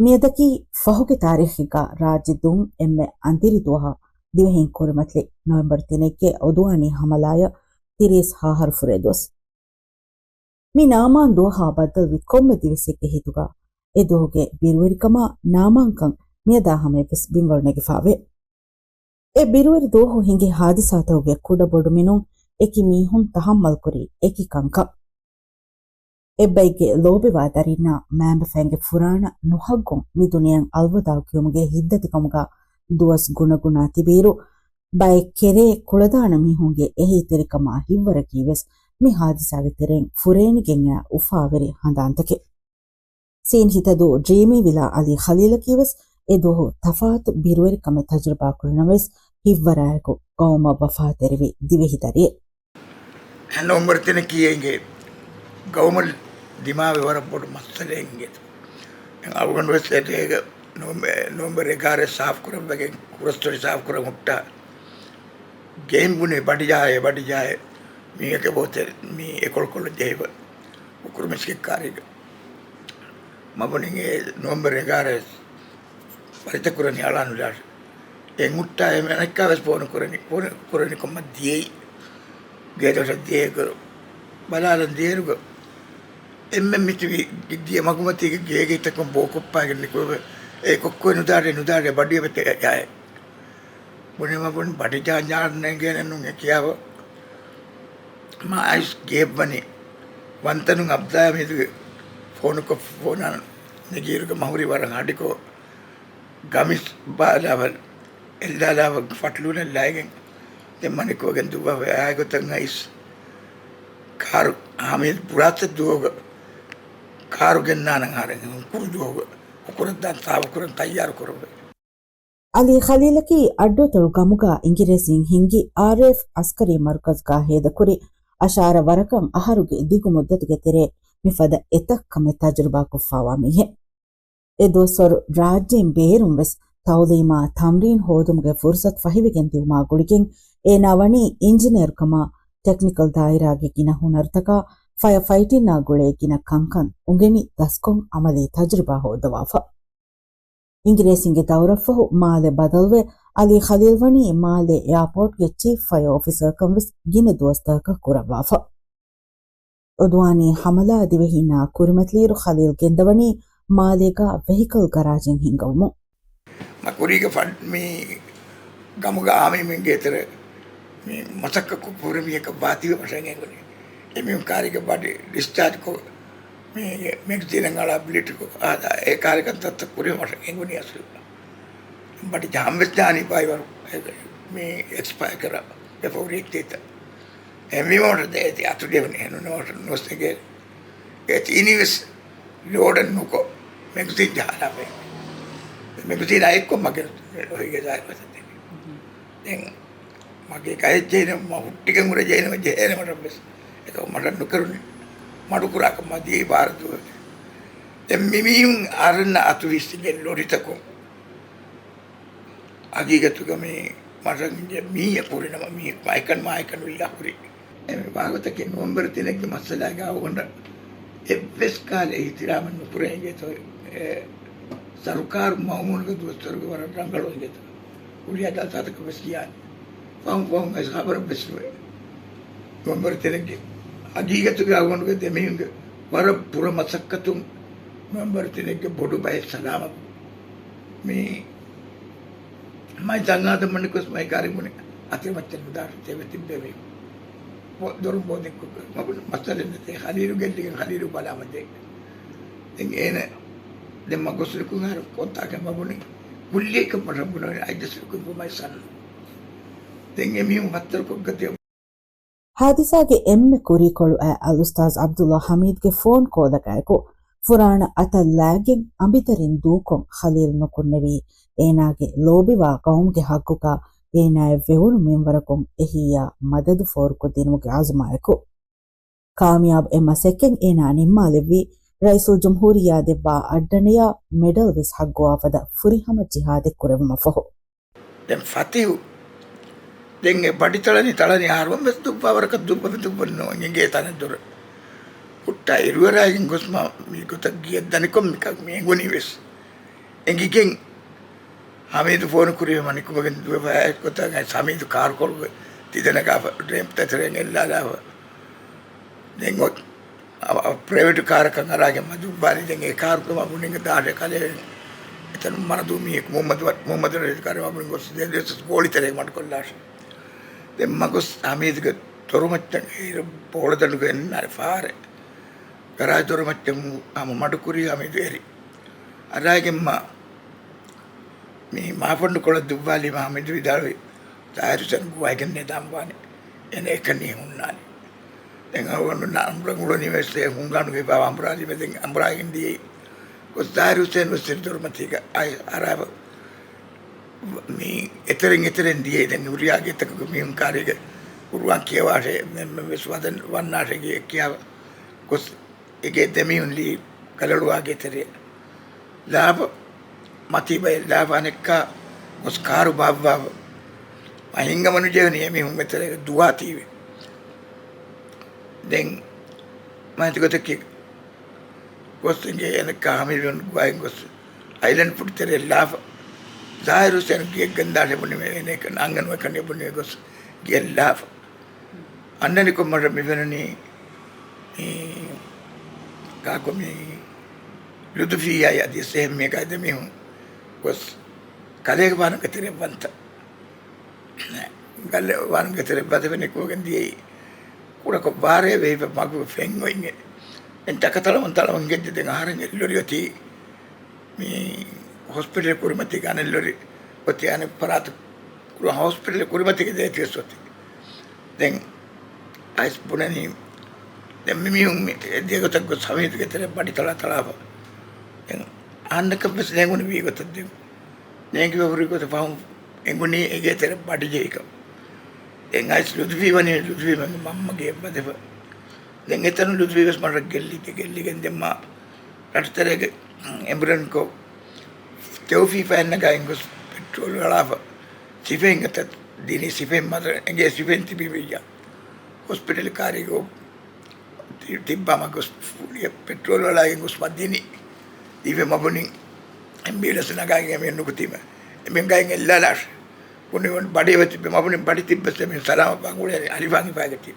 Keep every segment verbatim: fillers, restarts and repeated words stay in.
މިއަދަކީ ފަހުގެ ތާރީޚެއްގަ ރާއްޖެ ދުން އެންމެ އަނދިރި ދުވަހަށް ދިވެހިން ކުރިމަތިލި ނޮވެމްބަރު ތިނެއްގެ އޮދުވާނީ ހަމަލާޔަށް ތިރީސް ހަ އަހަރު ފުރޭ ދުވަސް. މި ނާމާން ދުވަހާ ބައްދަލުވި ކޮންމެ ދިވެއްސެއްގެ ހިތުގަ އެ ދުވަހުގެ ބިރުވެރިކަމާ ނާމާންކަން މިއަދާ ހަމަޔަށްވެސް ބިންވަޅު ނެގިފާވޭ. އެ ބިރުވެރި ދުވަހު ހިނގި ހާދިސާތަކުގެ ކުޑަބޮޑުމިނުން އެކި މީހުން ތަހައްމަލްކުރީ އެކި ކަންކަން. އެއްބައެއްގެ ލޯބިވާ ދަރިންނާ މައިންބަފައިންގެ ފުރާނަ ނުހައްގުން މި ދުނިޔެއަށް އަލްވަދާޢު ކިޔުމުގެ ހިތްދަތިކަމުގަ ދުވަސް ގުނަގުނާ ތިބިއިރު، ބައެއް ކެރޭ ކުޅަދާނަ މީހުންގެ އެހީތެރިކަމާ ހިތްވަރަކީވެސް މި ހާދިސާގެ ތެރެއިން ފުރޭނިގެން އައި އުފާވެރި ހަނދާންތަކެއް. ސީން ހިތަދޫ ޑްރީމީ ވިލާ އަލީ ޚަލީލަކީވެސް އެ ދުވަހު ތަފާތު ބިރުވެރިކަމެއް ތަޖުރިބާ ކުރިނަމަވެސް، ހިތްވަރާއެކު ގައުމަށް ވަފާތެރިވި ދިވެހި ދަރިއެއް. ނޮވެމްބަރު ތިނަކީ އެނގޭ ގައުމަށް ދިމާވި ވަރަށް ބޮޑު މައްސަލައެއް އިނގޭތޯ. ދެން އަޅުގަނޑު ވެސް އެ ދޭގަ ނޮވެމް-، ނޮވެމްބަރު އެގާރަ ސާފު ކުރައްވަގެން ކުރަސްތޮޅި ސާފު ކުރަން ހުއްޓާ. ގެއިން ބުނޭ ބަޑިޖާއޭ، ބަޑިޖާއޭ. މީހަކަށް ބޯތެ މީ އެކޮޅުކޮޅު ޖެހިބަ ހުކުރު މިސްކިތް ކާރީގަ. މަ ބުނިން އެ ނޮވެމްބަރު އެގާރަ ވެސް ފަރިތަކުރަނީ އަޅާނުލާށި. އެ ހުއްޓާ އެ އަނެއްކާ ވެސް ފޯނު ކުރަނީ، ފޯނު ކުރަނީ ކޮންމެ ދިޔައީ. ގޭދޮށަށް ދިޔައިރު ބަލާލަން ދިޔައިރު އެންމެން މިތިބީ ދިޔަ މަގުމަތީގެ ގޭގެ ތަކުން ބޯކޮށްޕާގެން ނިކުމެ އެ ކޮއްކޮއެ ނުދާށޭ، ނުދާށޭ ބަޑިއެބަތެ ޔާއެ. ބުނެ މަ ބުނި ބަޑިޖާ ޖާން ނޭނގޭނެ ނޫން އެ ކިޔާވަ. މާ އައިސް ގޭއްވަނީ. ވަންތަނުން އަބްދާ މީދުގެ ފޯނުކޮށް ފޯނާ ނެގިއިރުގަ މަހުރި ވަރަށް ހަޑިކޮށް، ގަމިސް ބާލާވަ، އެއްލާލާވަ ފަޓްލޫނެއް ލައިގެން ދެން މަނިކުވަގެން ދުއްވާފަ އާ ގޮތަށް އައިސް ކާރު ހަމީދު ބުރާތައް ދުވަހުގަ ކާރު ގެންނާނަން އަހަރެން ކުރު ދުވަހުގަ އުކުރަށްދާން ސާފުކުރަން ތައްޔާރު ކުރައްވައި. އަލީ ޚަލީލަކީ އައްޑުއަތޮޅު ގަމުގަ އިނގިރޭސީން ހިންގި އާރްއޭފް އަސްކަރީ މަރުކަޒުގަ ހޭދަކުރި އަށާރަ ވަރަކަށް އަހަރުގެ ދިގު މުއްދަތުގެ ތެރޭ މިފަދަ އެތައް ކަމެއް ތަޖުރިބާކޮށްފާވާ މީހެއް. އެ ދުވަސްވަރު ރާއްޖޭން ބޭރުން ވެސް ތައުލީމާ ތަމްރީން ހޯދުމުގެ ފުރުސަތު ފަހިވެގެން ދިއުމާ ގުޅިގެން އޭނާ ވަނީ އިންޖިނޭރުކަމާ، ޓެކްނިކަލް ދާއިރާގެ ގިނަ ހުނަރުތަކާ، ފަޔަ ފައިޓިންއާ ގުޅޭ ގިނަ ކަންކަން އުނގެނި ދަސްކޮށް އަމަލީ ތަޖުރިބާ ހޯއްދަވާފަ. އިނގިރޭސިންގެ ދައުރަށްފަހު މާލެ ބަދަލުވެ، އަލީ ޚަލީލް ވަނީ މާލޭ އެއާޕޯޓްގެ ޗީފް ފަޔަ އޮފިސަރކަން ވެސް ގިނަ ދުވަސްތަކަކަށް ކުރައްވާފަ. އޮދުވާނީ ހަމަލާ ދިވެހީންނާ ކުރިމަތިލިއިރު ޚަލީލް ގެންދަވަނީ މާލޭގަ ވެހިކަލް ގަރާޖެއް ހިންގަވުމުން. މަ ކުރީގެ ފަން މި ގަމުގަ އާމީމެންގެ ތެރެ މި މަސައްކަތްކޮށް ފޯރި މީހަކަށް ވާތީވެ މަށަށް އެނގުނީ. އެމީހުން ކާރީގެ ބަޑި ޑިސްޗާޖްކޮށް، މި މެގްޒީނަށް އަޅާ ބްލީޑްކޮށް އާދާ، އެ ކާރިކަންތައްތައް ކުރި މަށަށް އެނގުނީ އަސްލު. ބަޑި ޖާމްވެސް ޖާނީ ބާއިވަރު މި އެކްސްޕަޔަރ ކަރާ އެފަ ހުރި އެއްޗެއްތަ. އެ މި މޯޓަރ ދޭތި އަތު ޑެވެނި ހެނުން މޯޓަރ ނުވެސް އެނގޭ. އެ ތީނީވެސް ލޯޑެއް ނުކޮށް، މެގްޒީން ޖަހާލާފައި. މެގްޒީން އައެއްކޮށް މަގެ ލޮހީގެ ޒާހިރު ވަސަތެން. ދެން މަގެ ގައެއް ޖެހިނަމަ، މަ ހުއްޓިގެން ހުރެ ޖެހިނަމަ ޖެހޭނެ މަށަށްވެސް. އެކަމަ މަށަށް ނުކެރުނީ. މަޑުކުރާކަށް މަ ދިޔައީ ބާރަ ދުވަހެއް. ދެން މި މީހުން އަރަންނަ އަތު ވިއްސިގެން ލޮރިތަކުން. ހަގީގަތުގަ މި މަށަށް މީހެއް ކުރިނަމަ މީހެއް މާތްކަން މާތްކަން ވިއްޔާ ހުރި. އެ ވާގޮތަކީ ނޮވެމްބަރު ތިނެއްގެ މައްސަލާގަ އަޅުގަނޑަށް އެއްވެސް ކަހަލަ އިހްތިރާމެއް ނުކުރެވޭ އިނގޭތޯ، އެ ސަރުކާރު މައުމޫނުގެ ދުވަސްވަރުގެ ވަރަށް ރަނގަޅު އިނގޭތޯ. ކުރިއަށް ދާ ތަތަކަށް ވެސް ކިޔާނެ. ފަހުން ފަހުން އައިސް ޚަބަރެއް ވެސް ނުވޭ. ނޮވެމްބަރު ތިނެއްގެ ހަގީގަތުގެ އަޅުގަނޑުގެ ދެމީހުންގެ ވަރަށް ބުރަ މަސައްކަތުން ނޮވެމްބަރު ތިނެއްގެ ބޮޑު ބައެއް ސަލާމަތް މި މައި ތަން އާދަމަންނަކުވެސް މައި ކާރި ބުނި އަތި މައްޗަށް ނުދާށޭ ތެވެ ތިއްބެވި. ދޮރުން ބޯ ދެއްކު މަގު މައްސަލައެއް ނެތޭ. ޚަލީލު ގެއްލިގެން ޚަލީލު ބަލާމަ ދޭ. ދެން އޭނަ ދެން މަ ގޮސް ނިކުން އަހަރު ކޮންތާކަށް މަ ބުނި ކުއްލިއަކަށް މަށަށް ބުނެވި އައިޖަސް ނިކުން ބުމައި ސަންނު. ދެން އެމީހުން ހަތަރު ކޮށްގަތެ. ހާދިސާގެ އެންމެ ކުރީކޮޅު އައި އަލްއުސްތާޒް އަބްދުﷲ ހަމީދުގެ ފޯން ކޯލަކާއެކު، ފުރާނަ އަތަށް ލާގެން އަނބިދަރިން ދޫކޮށް ޚަލީލް ނުކުންނެވީ، އޭނާގެ ލޯބިވާ ގައުމުގެ ހައްގުގަ އޭނާއަށް ވެވުނު މިންވަރަކުން އެހީއާ މަދަދު ފޯރުކޮށްދިނުމުގެ އަޒުމާއެކު. ކާމިޔާބު އެ މަސައްކަތް އޭނާ ނިންމާލެއްވީ، ރައީސުލްޖުމްހޫރިއްޔާ ދެއްވާ އައްޑަނަޔާ މެޑަލް ވެސް ހައްގުވާ ފަދަ ފުރިހަމަ ޖިހާދެއް ކުރެވުމަށްފަހު. ދެން ފަތިހު. ދެން އެ ބަޑި ތަޅަނީ ތަޅަނީ އަހަރުވަން ވެސް ދުއްވާ ވަރަކަށް ދުއްވަ ދުއްވަން ނޯ އެނގޭ ތަނެއް ދޮރު. ހުއްޓާ އިރުއަރާގެން ގޮސް މާ މި ގޮތަށް ގިޔަ ދަނިކޮށް މިކަ މި އެނގުނީ ވެސް. އެނގިގެން ހަމީދު ފޯނު ކުރީމަ ނިކުމެގެން ދުވެފަ އެއްގޮތަށް ހަމީދު ކާރުކޮޅުގެ ތިދަނަގާފަ ޑްރޭމް ތަތެރެއިން އެއްލާލާފަ. ދެން އޮތް އަ، އަ، ޕްރައިވެޓް ކާރަކަށް އަރާގެން މަދުއްވާލި. ދެން އެ ކާރުގެ މަ ބުނިންގެ ދާށޭ ކަލޭ އެތަނު މަރަދޫ މީހެއް މުހައްމަދު ވަ-، މުހައްމަދު ރަޝީދު ކާރު މަ ބުނިން ގޮސް ދެން ވެސް ގޯޅި ތެރޭ މަޑުކޮށްލާށޭ. ދެން މަ ގޮސް ހަމީދުގެ ދޮރުމައްޗަށް އޭރު ބޯޅަދަނޑުގެ އެންނާނެ ފާރެއް. ގަރާޖް ދޮރުމައްޗަށް ހަމަ މަޑުކުރީ ހަމީދު އެރި. އަރާގެން މަ މި މާފަންޑު ކޮޅަށް ދުއްވާލީމަ ހަމީދު ވިދާޅުވި، ޒާހިރު ހުސެން ގޮވައިގެންނޭ ދާން ވާނެ. އޭނަ އެކަނި ހުންނާނެ. ދެން އަވަނޑު އަނބުރަން އުޅުނީ ވެސް އެ ހުންގާނުގެ ހިފާ އަނބުރާލި މެދެން އަނބުރާގެން ދިޔައީ. ގޮސް ޒާހިރު ހުސެން ވެސް ދޮރުމަތީގަ އައި އަރާ މި އެތެރެން އެތެރެން ދިޔައީ. ދެން ހުރިހާ ގެތަކުގެ މީހުން ކާރީގެ ގުރުއާން ކިޔަވާށޭ، މެ-، މެ-، ވެސް ވަދަން ވަންނާށޭ ކިޔާ ގޮސް އެގޭ ދެމީހުން ލީ ކަލަޅުވާގެ ތެރެ ލާބަ މަތީބައެއް ލާބަ އަނެއްކާ ގޮސް ކާރު ބާއްވާ ހިނގަމަނުޖެހުނީ އެމީހުން އެތެރޭގަ ދުވާތީވެ. ދެން މަތި ގޮތަކީ ގޮސް އިނގޭ އަނެއްކާ ހަމީދު ގޮވައި ގޮސް އައިލެންޑް ފުޑް ތެރެ ލާފަ ޒާހިރު ހުސެން ގެއްގަންދާށޭ ބުނިމެ އޭނަ އަންގަން ވެކަން އެބުނި ގޮސް ގެއްލާފަ. އަންނަނިކޮށް މަށަށް މި ފެނުނީ މި ކާކު މި ލުތުފީއާއި އަދި ސޭމް މި ގައިދެ މީހުން ގޮސް ކަލޭގެފާނުގެ ތެރެއަށް ވަންތަ. ކަލޭގެފާނުގެ ތެރެ ބަދެވެ ނިކުމެގެން ދިޔައީ ކުޑަކޮށް ބާރޭ ވެހިފަ މަގު ފެން އޮތްގެ. ދެން ތަކަތަޅަމުން ތަޅަމުން ހިނގައްޖެ ދެން އަހަރެން އެއްލޮރި އޮތީ މި ހޮސްޕިޓަލް ކުރިމަތީގަ އަނެއް ލޮރި އޮތީ އަނެއް ފަރާތު ކުރު ހޮސްޕިޓަލް ކުރިމަތީގަ ދޭތިވެސް އޮތީ. ދެން އައިސް ބުނަނީ ދެން މި މީހުން މި އެ ދިޔަ ގޮތަށް ގޮސް ހަމީދުގެ ތެރެ ބަޑި ތަޅާ ތަޅާފަ. ދެން އަހަންނަކަށް ވެސް ނޭނގުނު ވީ ގޮތަށް ދެން ނޭނގިވެ ހުރި ގޮތަށް ފަހުން އެނގުނީ އެގޭ ތެރެ ބަޑިޖެހިކަން. ދެން އައިސް ލުތުފީ ވަނީ ލުތުފީ މަންމަގެ ބަދެފަ. ދެން އެތަނު ލުތުފީ ވެސް މަށަށް ގެއްލި، ގެއްލިގެން ދެން މާ ރަށުތެރޭގެ އެމްބުލަންސްކޮށް ތެއުފީފައިން ނަގައިން ގޮސް ޕެޓްރޯލް އަޅާފަ ސިފައިން އަތަށް ދިނީ. ސިފައިން މަދަ އެނގޭ ސިފައިން ތިބި ވެއްޔާ ހޮސްޕިޓަލް ކާރީގަ ތި-، ތިއްބާމަ ގޮސް ފުޅިއަށް ޕެޓްރޯލް އަޅާގެން ގޮސް މަ ދިނީ. ދިވެ މަބުނި އެމްބިއުލެންސް ނަގާގެން އެމީހުން ނުކުތީމަ އެމީހުން ގައިން އެއްލާލާށޭ. ބުނި ބަޑި އެބަ ތިއްބެ މަބުނި ބަޑި ތިއްބަސް އެމީހުން ސަލާމަތް ވާން އުޅޭ އަލިފާން ހިފާގަތީ.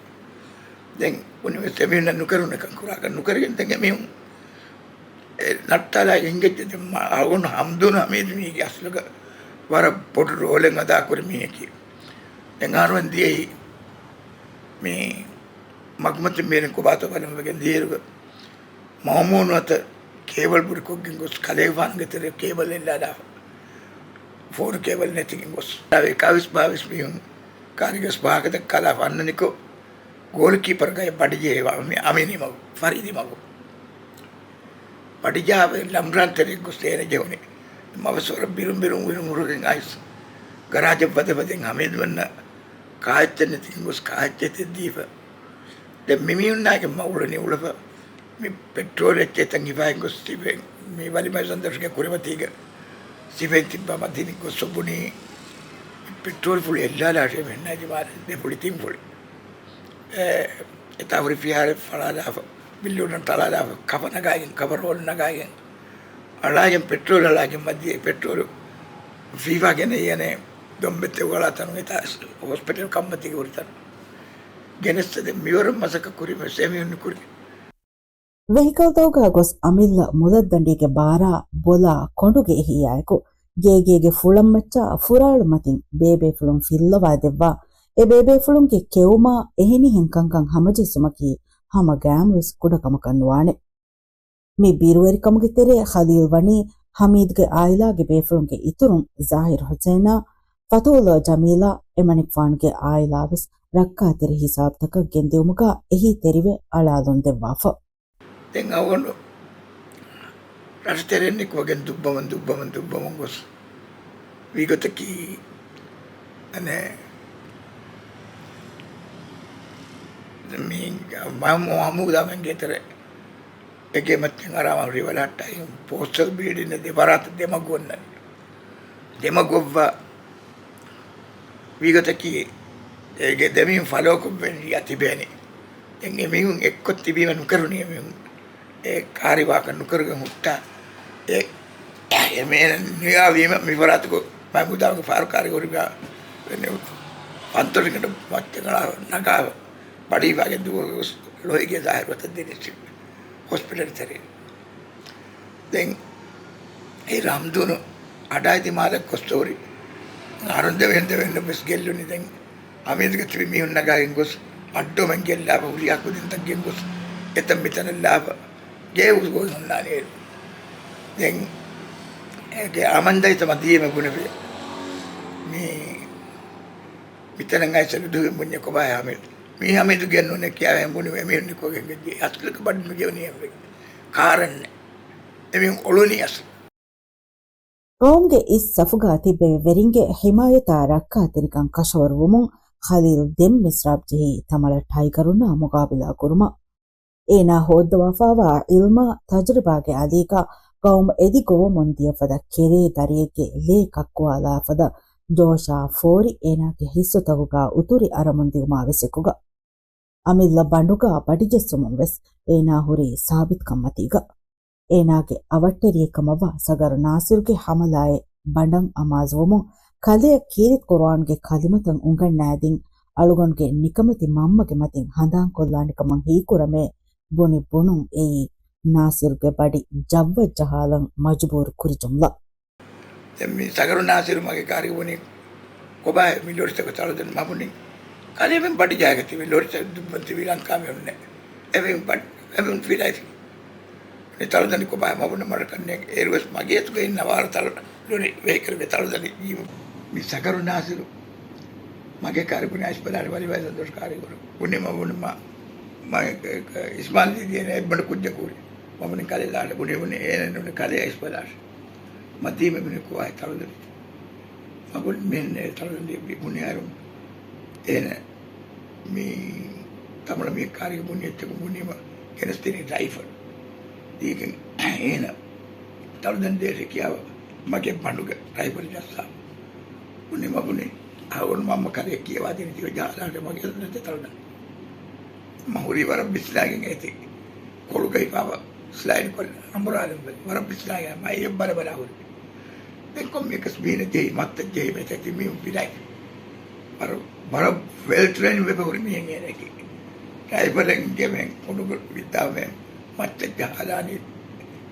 ދެން ބުނި ވެސް އެމީހުންނަށް ނުކެރުނަކަން ކުރާކަށް ނުކެރިގެން ދެން އެމީހުން އެ ނައްތާލާ ހިނގައްޖެ ދެން މާ އަޅުގަނޑު ހަމްދޫން ހަމީދު މީގެ އަސްލުގަ ވަރަށް ބޮޑު ރޯލެއް އަދާކުރި މީހަކީ. ދެން އަހަރުމެން ދިޔައީ މި މަގުމަތިން މީރިން ކޮބާތޯ ބަލަން ވެގެން ދިޔައިރުގަ މައުމޫނު އަތަށް ކޭބަލް ބުރިކޮށްގެން ގޮސް ކަލޭގެފާނުގެ ތެރެ ކޭބަލް އެއްލާލާފަ. ފޯނު ކޭބަލް ނެތިގެން ގޮސް އެކާވީސް ބާވީސް މީހުން ކާރިގަސް ވާހަކަ ދައްކާލާފަ އަންނަނިކޮށް ގޯލްކީޕަރ ގައި ބަޑިޖެހޭ މި އަމިނީ މަގު، ފަރީދީ މަގު. ބަޑިޖަހާފަ ލަމްރާން ތެރެއަށް ގޮސް އޭނަ ޖެހުނީ. މަވެސް ވަރަށް ބިރުން ބިރުން ބިރުން ހުރެގެން އައިސް ގަރާޖަށް ވަދެފަ ދެން ހަމީދުމެންނަށް ކާއެއްޗެއް ނެތިގެން ގޮސް ކާއެއްޗެއް ދީފަ. ދެން މި މީހުންނާގެ މަ އުޅެނީ އުޅެފަ މި ޕެޓްރޯލް އެއްޗެއް ތަން ހިފާގެން ގޮސް ސިފައިން މި ވަލިމައި ސަންދަށުގެ ކުރިމަތީގަ ސިފައިން ތިއްބާ މަ ދިނި ގޮސް ބުނީ ޕެޓްރޯލް ފުޅި އެއްލާލާށޭ މެންނާ ޖިމާލެ ދެ ފުޅި ތިން ފުޅި. އެ، އެތާ ހުރި ފިހާރަ ފަޅާލާފަ، ބިއްލޫނަށް ތަޅާލާފަ، ކަފަ ނަގާގެން، ކަފަ ރޯލް ނަގާގެން، އަޅާގެން ޕެޓްރޯލް އަޅާގެން މައްދިޔަ ޕެޓްރޯލް ފީފާ ގެނައީ އަނެއް ދޮންބެއްތެއް އުގަޅާ ތަނުން އެތާ ހޮސްޕިޓަލް ކަންމަތީގެ ހުރި ތަނުން. ގެނެއްސަދެ މިވަރުން މަސައްކަތް ކުރީމަ ސެމިހުން ކުރި. ވެހިކަލްތަކުގަ ގޮސް އަމިއްލަ މުލައްދަނޑީގެ ބާރާ ބޮލާ ކޮނޑުގެ އެހީއާއެކު، ގޭގޭގެ ފުޅަށްމައްޗަށް ފުރާޅު މަތިން ބޭބޭފުޅުން ފިއްލަވާ ދެއްވާ، އެ ބޭބޭފުޅުންގެ ކެއުމާ އެހެނިހެން ކަންކަން ހަމަޖެއްސުމަކީ ހަމަ ގައިމުވެސް ކުޑަކަމަކަށް ނުވާނެ. މި ބިރުވެރިކަމުގެ ތެރޭ ޚަލީލް ވަނީ ޙަމީދުގެ ޢާއިލާގެ ބޭފުޅުންގެ އިތުރުން ޒާހިރު ޙުސައިނާ، ފަތުޙުﷲ ޖަމީލާ، އެމަނިކުފާނުގެ ޢާއިލާވެސް ރައްކާތެރި ހިސާބުތަކަށް ގެންދިއުމުގަ އެހީތެރިވެ އަޅާލުން ދެއްވާފަ. ދެން އަވަނޑު ރަށުތެރެއިން ނިކުމެގެން ދުއްވަމުން ދުއްވަމުން ދުއްވަމުން ގޮސް ވީގޮތަކީ އަނެއް މި މަ-، މަހަމޫދާމެންގެ ތެރެ އެގޭ މައްޗަށް އަރާމަ ރިވަލަހައްޓާ ޕޯސްޓަލް ބިލްޑިން ދެ ވަރާތަށް ދެމަގު އޮންނަނީ. ދެމަގުއަށްވާ ވީގޮތަކީ އޭގެ ދެމީހުން ފަލޯކޮށްވެން ރިޔާ ތިބޭނެ. ދެން އެމީހުން އެއްކޮށް ތިބީމަ ނުކެރުނީ އެމީހުން އެ ކާރިވާކަށް ނުކެރުގެން ހުއްޓާ އެ އެމީހުން ނިޔާވީމަ މި ފަރާތުގަ މައިމޫދާގެ ފާރު ކާރިގަރުގަ ފަންތޮށިގަނޑު މައްޗަށް ނަގާ ބަޑިވާގެން ދުވަހު ލޯހިގެ ޒާހިރު ވަތަށް ދިނިއްސި ހޮސްޕިޓަލް ތެރޭ. ދެން އޭރު ހަމްދޫނު އަޑާއި ދިމާލަށް ގޮސް ތޯރި އަހަރުން ދެވެން ދެވެން ވެސް ގެއްލުނީ. ދެން ހަމީދުގެ ތިބި މީހުން ނަގާގެން ގޮސް އައްޑުމެން ގެއްލާފަ ހުރިހާ ކުދިންތައް ގެން ގޮސް އެތަން މިތަނަށް ލާފަ ގޭ އުސްގޮވި ހުންނާނެ އޭރު. ދެން އޭގެ އަމަންދައިތަ މަދީމެ ބުނެފި މީ މިތަނަށް އައިސަ ލުޑުހި ބުންޏެ ކޮބާ ހަމީދު. މީ ހަމީދު ގެންނޫނެ ކިޔާ ހެނބުނި އެމީހުން ނިކޯގެން ގެއްޖެ. އަސްލުގެ ބަޑި މިގެވުނީ އެމީހުން ކާރަންނެ. އެމީހުން އޮޅުނީ އަސްލު. ގައުމުގެ އިސް ސަފުގަ ތިބެވި ވެރިންގެ ހިމާޔަތާ ރައްކާތެރިކަން ކަށަވަރުވުމުން ޚަލީލް ދެން މިސްރާބް ޖެހީ ތަމަޅަ ޓައިގަރުންނާ މުގާބިލާ ކުރުމަށް. އޭނާ ހޯއްދަވާފާވާ ޢިލްމާ ތަޖުރިބާގެ އަލީގަ ގައުމު އެދި ގޮވަމުން ދިޔަފަދަ ކެރޭ ދަރިއެއްގެ ލޭ ކައްކުވާލާފަދަ ޖޯޝާ ފޯރި އޭނާގެ ހިއްސުތަކުގަ އުތުރި އަރަމުން ދިއުމާ ވެސް އެކުގަ. އަމިއްލަ ބަނޑުގަ ބަޑިޖެއްސުމުން ވެސް އޭނާ ހުރީ ސާބިތުކަންމަތީގަ. އޭނާގެ އަވަށްޓެރިއެއް ކަމަށްވާ ސަގަރު ނާސިރުގެ ހަމަލާއެއް ބަނޑަށް އަމާޒުވުމުން ކަލެއަށް ކީރިތި ޤުރުއާންގެ ކަލިމަތައް އުނގަންނާދިން އަޅުގަނޑުގެ ނިކަމެތި މަންމަގެ މަތިން ހަނދާންކޮށްލާނެ ކަމަށް ހީކުރަމޭ ބުނި ބުނުން އެއީ ނާސިރުގެ ބަޑި ޖައްވަށް ޖަހާލަން މަޖުބޫރު ކުރި ޖުމްލަ. ދެން މި ސަގަރު ނާސިރު މަގޭ ކާރި ބުނި، ކޮބާ މި ލޮރިތަކު ތަޅުދެން؟ މަ ބުނި، ކަލޭމެން ބަޑި ޖަހައިގަތީ މި ލޮރިތައް ދުއްވަން ތިބީ ލަންކާ މީހުންނެއް. އެމީހުން ބަޑި، އެމީހުން ފިލައިފި. މި ތަޅުދަނޑި ކޮބާ މަ ބުނި މަޑަކަންނޭ. އޭރުވެސް މަގޭ އަތުގައި ނަވާރަ ތަޅު ލޮރި ވެހިކަލުގެ ތަޅުދަނޑި ޖީބު. މި ސަގަރު ނާސިރު މަގޭ ކާރި ބުނި އައިސް ބަލާނެ ވަލި ވައިލަން ދޮށް ކާރި ބުނި. ބުނި މަ ބުނި މަ، މަ، އިސްމާލް ދީދީ އޭނަ އެއްބަނޑު ކުއްޖަކު ހުރި. މަ ބުނި ކަލޭ ލާނެ. ބުނި ބުނި އޭނަ ނޫނެ ކަލޭ އައިސް ބަލާށި. މަދީމެ ބުނި ކޮވާ ތަޅުދަނޑި. މަ ބުނި މިހެން ތަޅުދަނޑި ބުނި އަރުން އޭނަ މި ތަމަޅަ މީ ކާރި ބުނި އެއްޗަކު ބުނީމަ ގެނެސްދިނީ ރައިފަލް. ދީގެން އޭނަ ތަޅުދަނޑި ދޭށޭ ކިޔާފަ މަގޭ ބަނޑުގެ ރައިފަލް ޖައްސާ. ބުނީމަ ބުނި އަހަރު މަންމަ ކަލޭ ކިޔަވާދިނީ ތިބެ ޖަހާލާށޭ މަގޭ ދަތެ ތަޅުދަނޑި. މަ ހުރީ ވަރަށް ބިސްނާގެން އޭތި ކޮޅުގަ ހިފާފަ ސްލައިޑް ކޮށް އަނބުރާލަން ވަރަށް ބިސްނާގެން މަ އެއް ބަރަ ބަރާ ހުރި. ދެން ކޮންމެއަކަސް މީނަ ޖެހި މައްޗަށް ޖެހި މެތެތި މީހުން ފިލައި. ވަރަށް، ވަރަށް ވެލް ޓްރެއިންޑް ވެފަ ހުރި މީހެއް އޭނައަކީ. ރައިފަލެއް އިނގޭމެ ކޮނޑުގަ ވިއްދާމެ މައްޗަށް ޖަހާލާނީ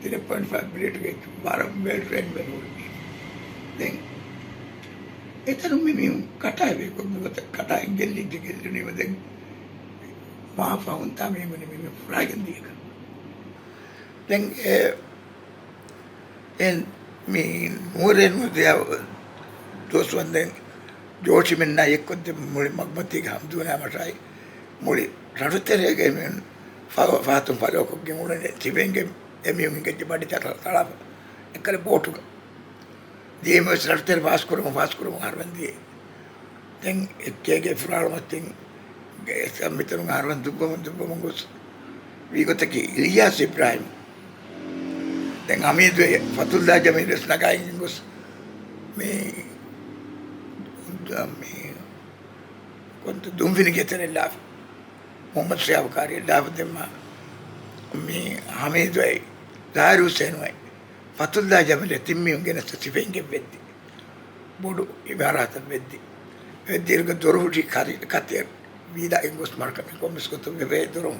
ތިރީ ޕޮއިންޓް ފައިވް ބްލޭޑްގެ ވަރަށް ވެލް ޓްރެއިންޑް ވެފަ ހުރި މީހެއް. ދެން އެތަނުން މި މީހުން ކަޓާއި ވޭ ކޮންމެ ގޮތަށް ކަޓާއި ގެއްލިއްޖެ ގެއްލުނީމަ ދެން މާ ފަހުން ތާ މީހުން މި މީހުން ފުރާގެން ދިޔަކަށް. ދެން އެ، އެ މި ނުވަރެއް ނުވަދިހަ ދުވަސް ވަންދެން ޖޯޝިމެންނާ އެއްކޮށްދެ މުޅި މަގުމަތީގެ ހަމްދޫނާ މަށާއި މުޅި ރަށުތެރޭގެ މި ފަ-، ފަހަތުން ފަލޯކޮށްގެން އުޅެނެ ތިބެންގެ އެމީހުން އިނގެއްޖެ ބަޑި ތަޅަ-، ތަޅާފަ އެއްކަލަ ބޯޓުގަ. ދިޔައީމަ ވެސް ރަށުތެރެ ފާސްކުރަމުން، ފާސްކުރަމުން އަހަރުމެން ދިޔަ. ދެން އެއްކޭގެ ފުރާޅުމަތިން މިތަނުން އަހަރުމެން ދުއްވަމުން، ދުއްވަމުން ގޮސް ވީގޮތަކީ އިލްޔާސް އިބްރާހިމް. ދެން ހަމީދު އެ ފަތުއްލާ ޖަމީލު ވެސް ނަގާ އިނގި ގޮސް މި، މި ކޮންތަ ދުންފިނިގެ ތެރެއް ލާފަ. މުހައްމަދު ޝިހާބު ކާރި ލާފަ ދެންމަ މި ހަމީދު އައި، ޒާހިރު ހުސޭނު އައި، ފަތުއްލާ ޖަމީލު ތިން މީހުން ގެނެސް ސިފައިންގެ ވެއްދި. ބޮޑު އިމާރާތަށް ވެއްދި. ވެއްދިއިރުގަ ދޮރު ހުށި ކަރި-، ކަތި ވީދާ އިނގޮސް މަރުކަމެއް ކޮންމެސް ގޮތުން ވެވޭ ދޮރު.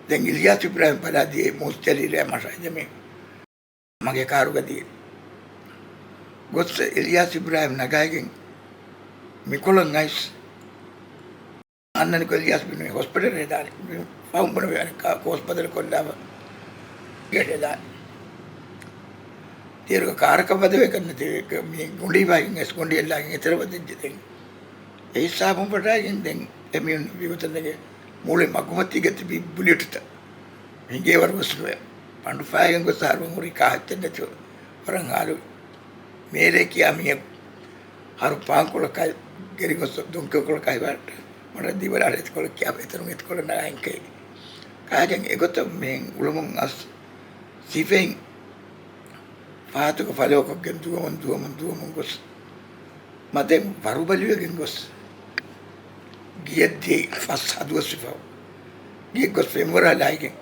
ދެން އިލްޔާސް އިބްރާހިމް ބަލާ ދިޔައީ މޫސް ޖަލީލާ މަށާ ދެމި މަގޭ ކާރުގަ ދިޔަ. ގޮސް އިލްޔާސް އިބްރާހިމް ނަގާގެން މިކޮޅަށް އައިސް އަންނަނިކޮށް އިލްޔާސް ބިނުނީ ހޮސްޕިޓަލް ހެދާނެ. ފަހުން ބުނެވި އަނެއްކާ ހޮސްޕިޓަލް ކޮށްލާފަ ގެޓް ހެދާނެ. ތިޔަރުގަ ކާރަކަށް ވަދެވޭ ކަންނެތި މި ގޮނޑި ބައިގެން އެސް ގޮނޑި އެއްލާގެން އެތެރެ ވަދެއްޖެ ދެން. އެ ހިސާބުން ފަށާގެން ދެން އެމީހުން މިގޮތަށް ނެގެ މުޅި މަގުމަތީގަ ތިބި ބުލެޓުތައް ހިނގޭ ވަރު ގޮސް ނުވެ. ބަނޑު ފާގެން ގޮސް އަހަރުމެން ހުރީ ކާހެއްޗެއް ނެތި ވަރަށް ހާލު. މޭރޭ ކިޔާ މީހަކު ހަރު ޕާންކޮޅަކާއި ގެރިގޮސް ދޮންކޮޅަކާއި ވަރަށް ދިވަރާ އެތިކޮޅަށް ކިޔާފަ އެތަނުން އެތިކޮޅަށް ނަގާ އިންކައި. ކާގެން އެގޮތަށް މިހެން އުޅުމުން އަސް ސިފައިން ފަހަތުގަ ފަލޯކޮށްގެން ދުވަމުން ދުވަމުން ދުވަމުން ގޮސް މަދެން ވަރުބަލިވެގެން ގޮސް ގެޔަށް ދިޔައީ ފަސް ހަ ދުވަސް ވެފަ. ގެޔަށް ގޮސް ފެންވަރާ ލާގެން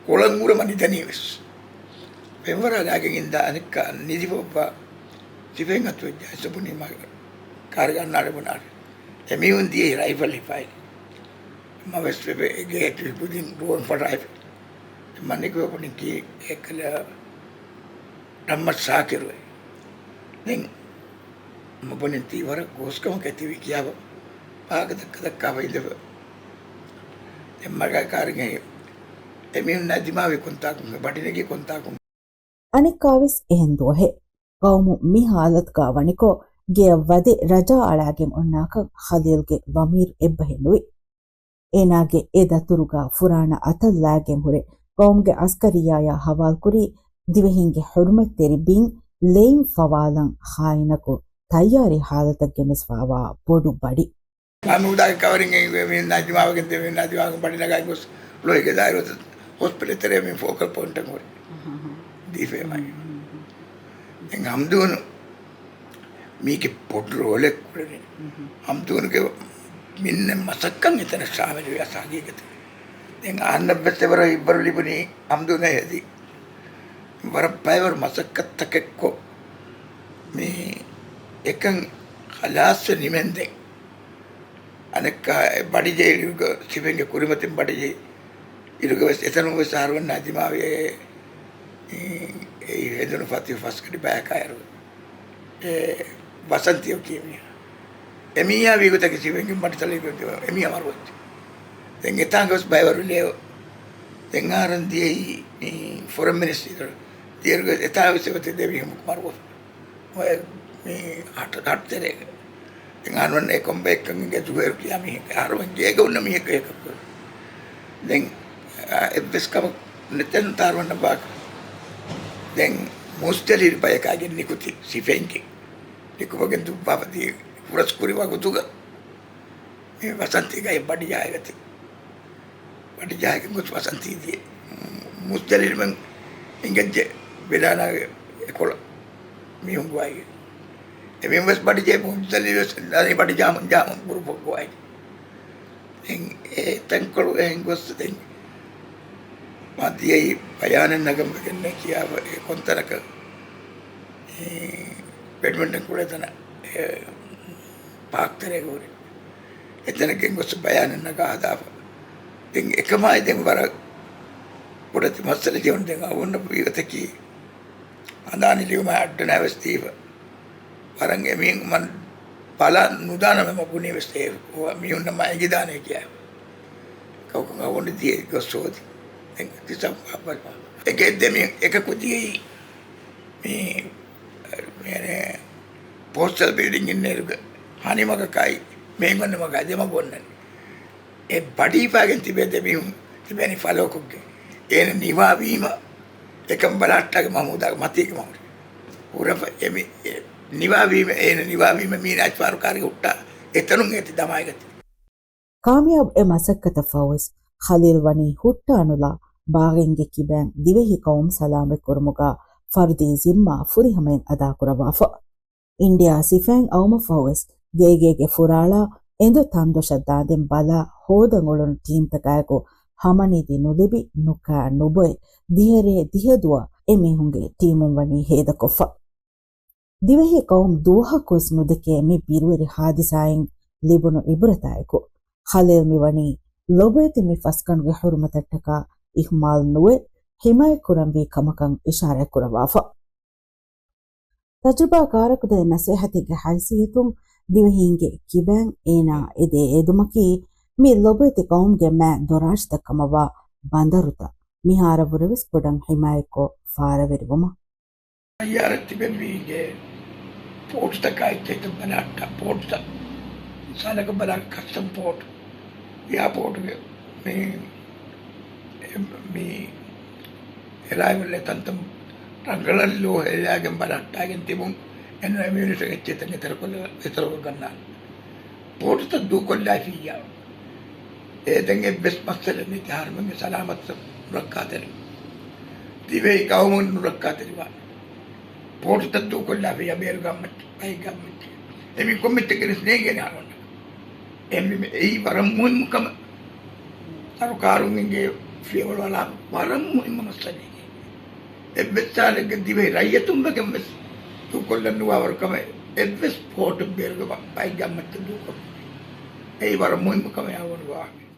ކޮޅަށް އުރަމަ ނިދަނީ ވެސް. އެއްވަރާ ލާގެން އިންދާ އަނެއްކާ ނިދިފައްވާ ސިފައިން އަތުވެއްޖާ އެސޮބުނީ މާ ކާރުގަ އަންނާނެ ބުނާނެ. އެމީހުން ދިޔައީ ރައިފަލް ހިފާއި. މަ ވެސް އެ ގޭތު ކުދިން ރޯން ފަށާފި. މަނިކު ބުނި ކީ އެކަލަ ރަހްމަތް ޝާކިރު. ދެން މަ ބުނިން ތީ ވަރަށް ގޯސްކަމަކަށް ތިބި ކިޔާފަ ފާހަގަ ދައްކަ ދައްކާފަ އިނދެފަ. ދެން މަގާ ކާރިގެ އެމީހުންނާ ދިމާވި ކޮންތާކުން ބަޑިނެގި ކޮންތާކުން. އަނެއްކާވެސް އެހެން ދުވަހެއް. ޤައުމު މި ހާލަތުގަ ވަނިކޮށް، ގެއަށް ވަދެ ރަޖާ އަޅާގެން އޮންނާކަށް ޚަލީލްގެ ޟަމީރު އެއްބަހެއް ނުވި. އޭނާގެ އެ ދަތުރުގަ ފުރާނަ އަތަށް ލާގެން ހުރެ ޤައުމުގެ އަސްކަރިއްޔާޔާ ހަވާލުކުރީ ދިވެހިންގެ ޙުރުމަތްތެރި ބިން ލެއިން ފަވާލަން ޚާއިނަކު ތައްޔާރީ ޙާލަތަށް ގެނެސްފައިވާ ބޮޑު ބަޑި. މަހްމޫދާގެ ކަވަރިން އެ މީހުން ނާ ދިމާވެގެން ދެ މީހުން ނާ ދިމާވެގެން ބަޑި ނަގާ ގޮސް ލޯހިގެ ދާއިރު ހޮސްޕިޓަލް ތެރޭ މި ފޯކަލް ޕޮއިންޓަށް ހުރި ދީފޭމައި. ދެން ހަމްދޫނު މީގެ ބޮޑު ރޯލެއް ކުޅެނީ. ހަމްދޫނުގެ މިންނެ މަސައްކަތް އެތަނަށް ޝާމިލުވި އަސް ހަގީގަތެއް. ދެން އަހަންނަށްވެސް އެވަރަށް އިއްވަރު ލިބުނީ ހަމްދޫނަށް ހެދި. ވަރަށް ބައިވަރު މަސައްކަތްތަކެއްކޮށް މި އެކަން ޚަލާސްވެ ނިމެންދެން. އަނެއްކާ އެ ބަޑިޖެހި އިރުގަ ސިފައިންގެ ކުރިމަތިން ބަޑިޖެހި އިރުގަވެސް އެތަނުންވެސް އަހަރުމެންނާ ދިމާވި އެ، އެ ހެދުނު ފަތިހު ފަސްގަޑި ބަޔަކާއިރު އެ ވަސަންތިއޯ ކިޔެވި. އެމީހާ ވީގޮތަކީ ސިފައިންގެ މަޑިތަޅި އެމީހާ މަރުވައްޗެއް. ދެން އެތާނގަވެސް ބައިވަރު ލެއޯ. ދެން އަހަރެން ދިޔައީ މި ފޮރެން މިނިސްޓްރީ ދިޔައިރުގަ އެތާވެސް އެބަތި ދެވިހެމު މަރުވަފަ. އޮތް މި ހަޓް، ހަޓް ތެރޭގަ. ދެން އަހަރުމެން އެ ކޮންބައެއްކަން އިނގޭ ޒުހޭރު ކިޔާ މީހެއް. އަހަރުމެން ގޭގަ ހުންނަ މީހެއް އެކަކު. ދެން، އާ، އެއްވެސް ކަމެއް ނެތެން ތާރުމެންނަށް ވާކަ. ދެން މުސްތަލިރި ބަޔަކާގެ ނިކުތި ސިފައިންގެ ނިކުމަގެން ދުއްވާފަ ދިޔަ ހުރަސް ކުރި ވަގުތުގަ މި ވަސަންތީގައި ބަޑިޖަހައިގަތީ. ބަޑިޖަހައިގެން ގޮސް ވަސަންތީ ދިޔަ. މުސްތަލިރިމެން އިނގެއްޖެ ބިލާނާގެ އެކޮޅަށް މީހުން ގޮވައިގެން. އެމީހުން ވެސް ބަޑިޖެހި މުސްތަލިރި ވެސް ދާނީ ބަޑި ޖާމުން ޖާމުން ގުރޫޕަށް ގޮވައިގެން. ދެން އެ ތަންކޮޅު އެހެން ގޮސް ދެން މާ ދިޔައީ ބަޔާނެއް ނަގަން ވެގެންނޭ ކިޔާފަ އެ ކޮންތަނަކަށް އެ ބެޑްމިންޓަން ކުޅޭ ތަނަށް އެ ޕާކް ތެރޭގަ ހުރި. އެތަނަށް ގެންގޮސް ބަޔާނެއް ނަގާ ހަދާފަ. ދެން އެކަމާއި ދެން ވަރަށް ބޮޑެތި މައްސަލަ ޖެހުނު ދެން އަވުންނަށް ވީގޮތަކީ ހަނދާނީ ލިޔުމާ އައްޑަނާ ވެސް ދީފަ. ވަރަށް އެމީހުން މަން ބަލާ ނުދާނަމޭ މަ ބުނީ ވެސް އެ މީހުންނަށް މަ އެނގިދާނޭ ކިޔާ. ކައުކުން އަވުން ދިޔަ ގޮސް ހޯދި. ދެން އެކެއް ދެމި އެކަކު ދިޔައީ މި، މި ޕޯސްޓަލް ބިލްޑިންގ އިންނައިރުގަ ހަނިމަގަކާއި މޭގަނޑުމަގާ ދެމަގު އޮންނަނީ. އެ ބަޑީފާގެން ތިބޭ ދެމީހުން ތިބޭނީ ފަލޯކޮށްގެން. އޭނަ ނިވާވީމަ އެކަން ބަލަހައްޓާގެ މަހްމޫދާގެ މަތީގެ މަހުރި. ހުރަފަ އެމި، އެ ނިވާވީމަ، އޭނަ ނިވާވީމަ މީނާ އަޖްފާރު ކާރިގަ ހުއްޓާ އެތަނުން އޭތި ދަމާއިގަތީ. ކާމިޔާބު އެ މަސައްކަތަށް ފަހުވެސް، ޚަލީލް ވަނީ ހުއްޓާނުލާ ބާޣީންގެ ކިބައިން ދިވެހި ޤައުމު ސަލާމަތްކުރުމުގަ ފަރުދީ ޒިންމާ ފުރިހަމައިން އަދާކުރައްވާފަ. އިންޑިއާ ސިފައިން އައުމަށް ފަހުވެސް، ގޭގޭގެ ފުރާޅާ އެނދު ތަންދޮށަށް ދާންދެން ބަލާ ހޯދަން އުޅުނު ޓީމްތަކާއެކު ހަމަނިދި ނުލިބި، ނުކާ ނުބޮއި، ދިހަރޭ ދިހަ ދުވަހަށް އެމީހުންގެ ޓީމުން ވަނީ ހޭދަކޮށްފަ. ދިވެހި ޤައުމު ދުވަހަކުވެސް ނުދެކޭ މި ބިރުވެރި ހާދިސާއިން ލިބުނު އިބްރަތާއެކު، ޚަލީލް މިވަނީ ލޮބުވެތި މި ފަސްގަނޑުގެ ޙުރުމަތަށްޓަކާ އިހުމާލު ނުވެ، ޙިމާޔަތްކުރަންވީ ކަމަކަށް އިޝާރާތްކުރައްވާފަ. ތަޖުރިބާ ކާރަކު ދޭ ނަސޭހަތެއްގެ ހައިސިއްޔަތުން ދިވެހީންގެ ކިބައިން އޭނާ އެދޭ އެދުމަކީ މި ލޮބުވެތި ޤައުމުގެ މާތް ދޮރާށިތައް ކަމަށްވާ ބަނދަރުތައް މިހާރަށްވުރެވެސް ބޮޑަށް ޙިމާޔަތްކޮށް ފާރަވެރިވުމަށް. ތައްޔާރަށް ތިބެންވީގެ ޕޯޓުތަކާ އެއްޗެހިތައް ބަލަހައްޓާ ޕޯޓުތައް. މިސާލަކަށް ބަލާ ކަސްޓަމް ޕޯޓު، އެއާޕޯޓުގެ މި، މި އެރައިވަލް އެ ތަންތަން ރަނގަޅަށް ލޯ ހެލިއާގެން ބަލަހައްޓާގެން ތިބުން އެން އެމިއުނިޓަށް އެއްޗެހިތައް އެތެރެކޮށްލަ-، އެތެރެކޮށްގަންނާނެ. ޕޯޓުތައް ދޫކޮށްލާފިއްޔާ. އެ ދެން އެއްވެސް މައްސަލައެއް ނެތި އަހަރުމެންގެ ސަލާމަތްތައް ނުރައްކާތެރި. ދިވެހި ޤައުމުން ނުރައްކާތެރިވާނެ. ޕޯޓުތައް ދޫކޮށްލާފިއްޔާ ބޭރު ގައްމައްޗަށް، ބައެއް ގައްމައްޗަށް. އެމީ ކޮންމެއްޗަކަށްވެސް ނޭނގޭނެ އަޅުގަނޑަށް. އެމީ އެއީ ވަރަށް މުހިންމު ކަމެއް. ސަރުކާރުން އިނގޭ ފިޔަވަޅު އަޅާ ވަރަށް މުހިންމު މައްސަލައެއް. އެއްވެސް ސާލެއްގެ ދިވެހި ރައްޔިތުން ވެގެން ވެސް ދޫކޮށްލަން ނުވާވަރު ކަމެއް އެއްވެސް ކޯޓެއް ބޭރުގެ ބައިގެ އަތްމައްޗަށް ދޫކޮށް. އެއީ ވަރަށް މުހިއްމު ކަމެއް އަޅުގަނޑު ވާހަކަ.